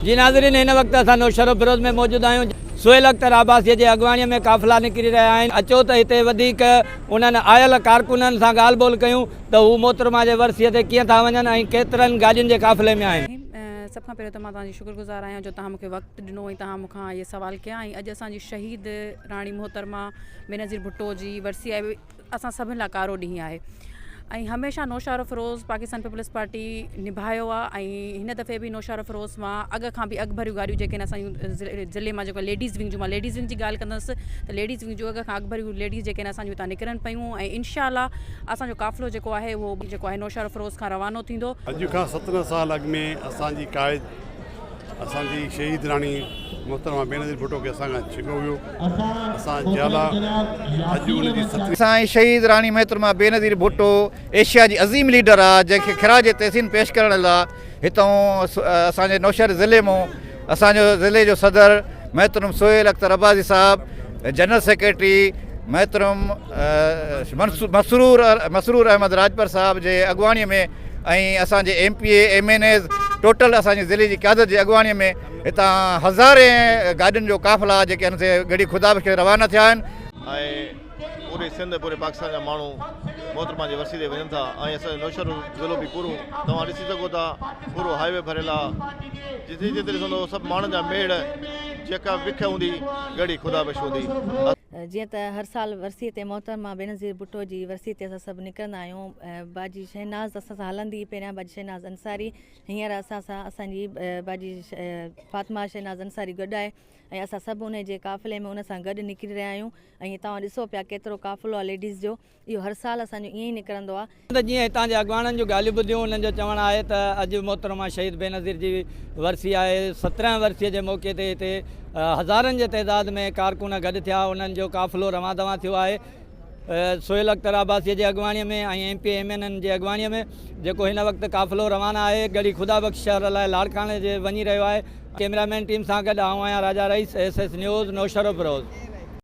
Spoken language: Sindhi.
جي ناظرين هن وقت اسان نوشهروفيروز ۾ موجود آهيون سهيل اختر عباسي جي اڳواڻي ۾ قافلا نڪري رهيا آهن اچو ته هتي وڌيڪ انهن آيل ڪارڪنن سان ڳالهه ٻولهه ڪيون ته هو محترمه جي ورسي تي ڪيئن ٿا وڃن ۽ ڪيترن گاڏين جي قافلي ۾ آهن. سڀ کان پهريون ته مان توهان جي شڪر گذار آهيان جو توهان مون کي وقت ڏنو ۽ توهان مون کان اهي سوال ڪيا ۽ اڄ اسان جي شهيد راڻي محترمه بينظير ڀٽو جي ورسي آهي اسان سڀن لاء ڪارو ڏينهن آهي ۽ هميشه نوشهروفيروز پاڪستان پيپلز پارٽي نڀايو آهي ۽ هن دفعي به نوشهروفيروز مان اڳ کان به اڳ ڀريون گاڏيون جيڪي آهن اسان ضلعي مان جيڪو ليڊيز ونگ جون مان ليڊيز ونگ جي ڳالهه ڪندس ته ليڊيز ونگ جون اڳ کان اڳ ڀريون ليڊيز جيڪي آهن اسان جون هتان نڪرن پيون ۽ انشاء الله اسان جو قافلو جيڪو آهي اهو جيڪو آهي نوشهروفيروز کان روانو ٿيندو. اڄ کان 17 سال اڳ ۾ اسان جي قائد اسان جي شهيد راڻي محترمه بينظير ڀٽو کي اسان کان ڇنو ويو اسان جيالا اڄ ان جي سترهين. اسان جي شهيد راڻي محترمه بينظير ڀٽو ايشيا جي عظيم ليڊر آ جنهن کي خراج تحسين پيش ڪرڻ لا هتئون اسان جي نوشهر ضلعي مون اسان جو ضلعي جو صدر محترم سهيل اختر عباسي صاحب جنرل سيڪريٽري محترم مسرور مسرور احمد راڄپر صاحب جي اڳواڻي ۾ ۽ اسان جي M P A M N As total اسان جي ضلعي جي قيادت جي اڳواڻي ۾ هتان هزارين گاڏين جو قافلا جيڪي آهن سي ڳڙهي خدا بخش روانا ٿيا آهن. ۽ پوري سنڌ ۽ پوري پاڪستان جا ماڻهو محترمه جي ورسي تي وڃن ٿا ۽ اسان جو نوشهرو ضلعو به پورو توهان ڏسي سگهو ٿا پورو هاء وي ڀريل آ جتي جتي ڏسندو سڀ ماڻهن جا ميڙ جيڪا وک هوندي ڳڙهي خدا بخش هوندي. جيئن ته هر سال ورسي تي محترمه بينظير ڀٽو جي ورسي تي اسان سڀ نڪرندا آهيون باجي شهناز اسان سان هلندي هئي پهريان باجي شهناز انصاري هينئر اسان سان اسان جي باجي فاطمه شهناز انصاري گڏ آهي ۽ اسان سڀ ان جي قافلي ۾ ان سان گڏ نڪري رهيا آهيون ۽ توهان ڏسو پيا ڪيترو قافلو آهي ليڊيز جو اهو هر سال اسان جو ائين ئي نڪرندو آهي. ته جيئن هتان جي اڳواڻن جون ڳالهيون ٻڌيون انهن جو چوڻ آهي ته اڄ محترمه شهيد بينظير جي ورسي آهي 17 ورسي جي موقعي تي هتي هزارن جي تعداد ۾ ڪارڪن گڏ ٿيا انهن جو قافلو روان دوان ٿيو آهي سهيل اختر عباسي جي اڳواڻي ۾ ۽ M P M N N جي اڳواڻي ۾ جيڪو هن وقت قافلو روان آهي ڳڙهي خدا بخش شهر لاء لاڙڪاڻي جي وڃي رهيو آهي ڪئميرا مين ٽيم سان گڏ آئون آهيان Raja Rais S S news Naushahro Feroze.